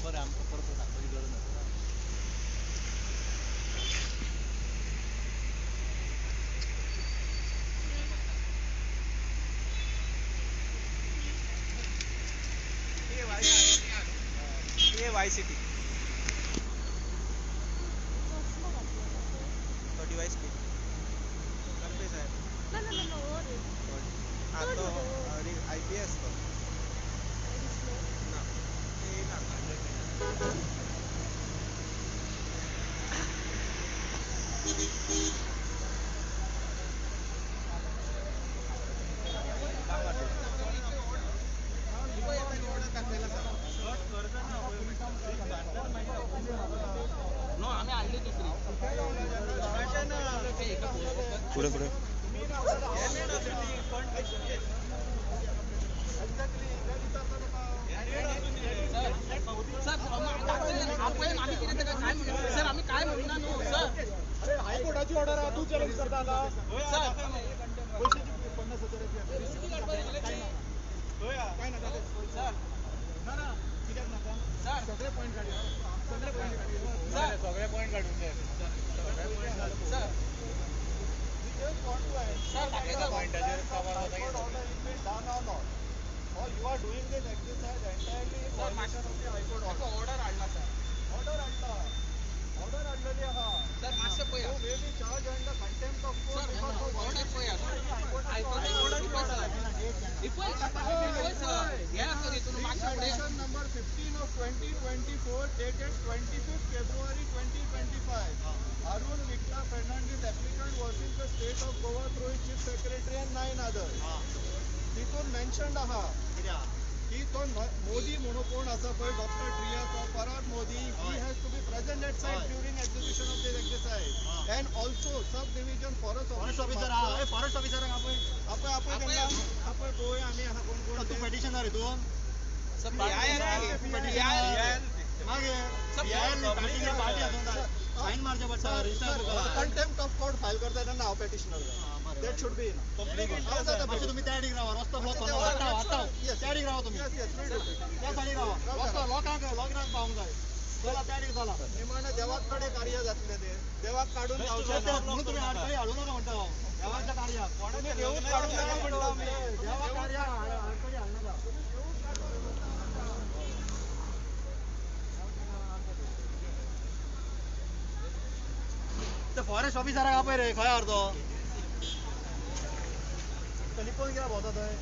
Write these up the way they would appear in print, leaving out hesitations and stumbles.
बरें आमकां परत सांगपाची गरज ना. AYCT तो डिवाइस पे करपे साहेब ना ना ना और हां तो आईपीएस तो ना ते ना पुढे पुढे हायकोर्टाची ऑर्डर आहा, तूं चॅलेंज करता आतां. पयशे 50,000 काय ना ना ना कित्याक नाका सगळे पॉयंट काडया, सगळे पॉयंट काडया, सगळे पॉयंट काडून जाय. Sir Or you are doing this exercise entirely in violation of the High Court order. Order हाडला सर, ऑर्डर हाडला, ऑर्डर हाडलेली आहा सर. मातशें पळया You may be charged under contempt of court because of order पळया High Court sir. Petition number 15 of 2024 dated 25th February 2025. Arun Victor Fernandez applicant versus the state of Goa through his chief secretary and 9 others. तितून mentioned आहा की तो मोदी म्हणून कोण आसा पळय, doctor ट्रियास or Parag Modi, he has to be present at site during execution of this exercise. And also sub division forest officer, forest ऑफिसराक आपय, आपय आपय तेंका आपय पळोवया आमी आहा कोण कोण. तूं पेटिशनर हितून सायन मारचें पडटा. कंटेम्प्ट ऑफ कोर्ट फायल करता तेन्ना हांव petitioner. That should be enough. मातशें तुमी त्या सायडीक रावा, रस्तो ब्लॉक करून त्या सायडीक रावा, तुमी त्या सायडीक रावा, रस्तो लोकांक लोकांक पावूंक जाय. चला त्या सायडीक चला. निमाणें देवाक कडेन कार्य जातलें तें, देवाक काडून जावचें ना म्हणून तुमी आडखळी हाडूं नाका म्हणटा हांव. देवाच्या कार्याक देवूच काडून नाका म्हणटा आमी. देवा कार्याक आडखळी हाडूं नाका. ते फॉरेस्ट ऑफिसराक आपय रे, खंय आहा तो? तो लिपोवन कित्याक भोंवता थंय?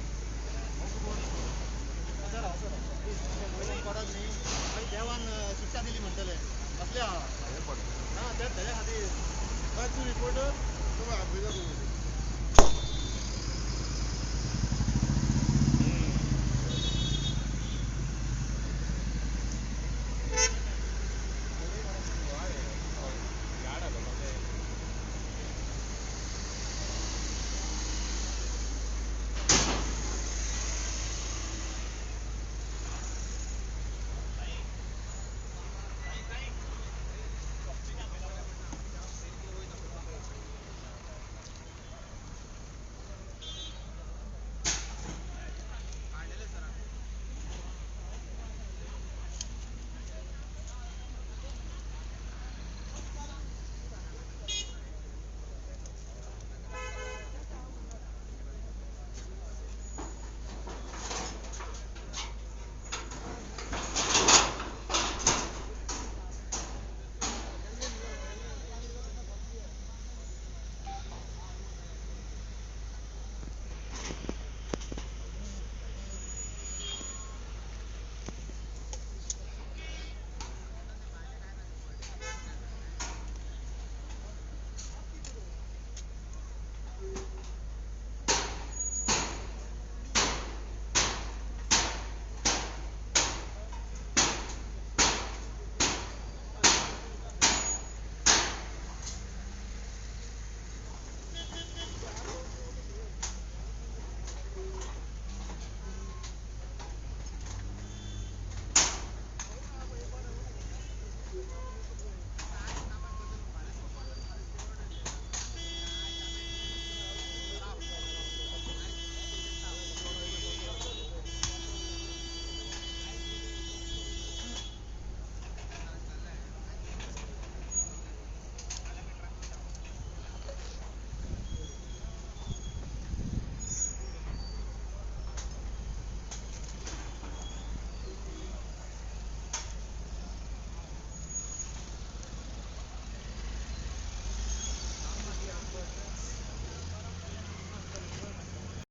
पडत न्ही मागीर देवान शिक्षा दिली म्हणटले असले आहा ना ते तेज्या खातीर. तूं रिपोर्टर, तूं आपयता.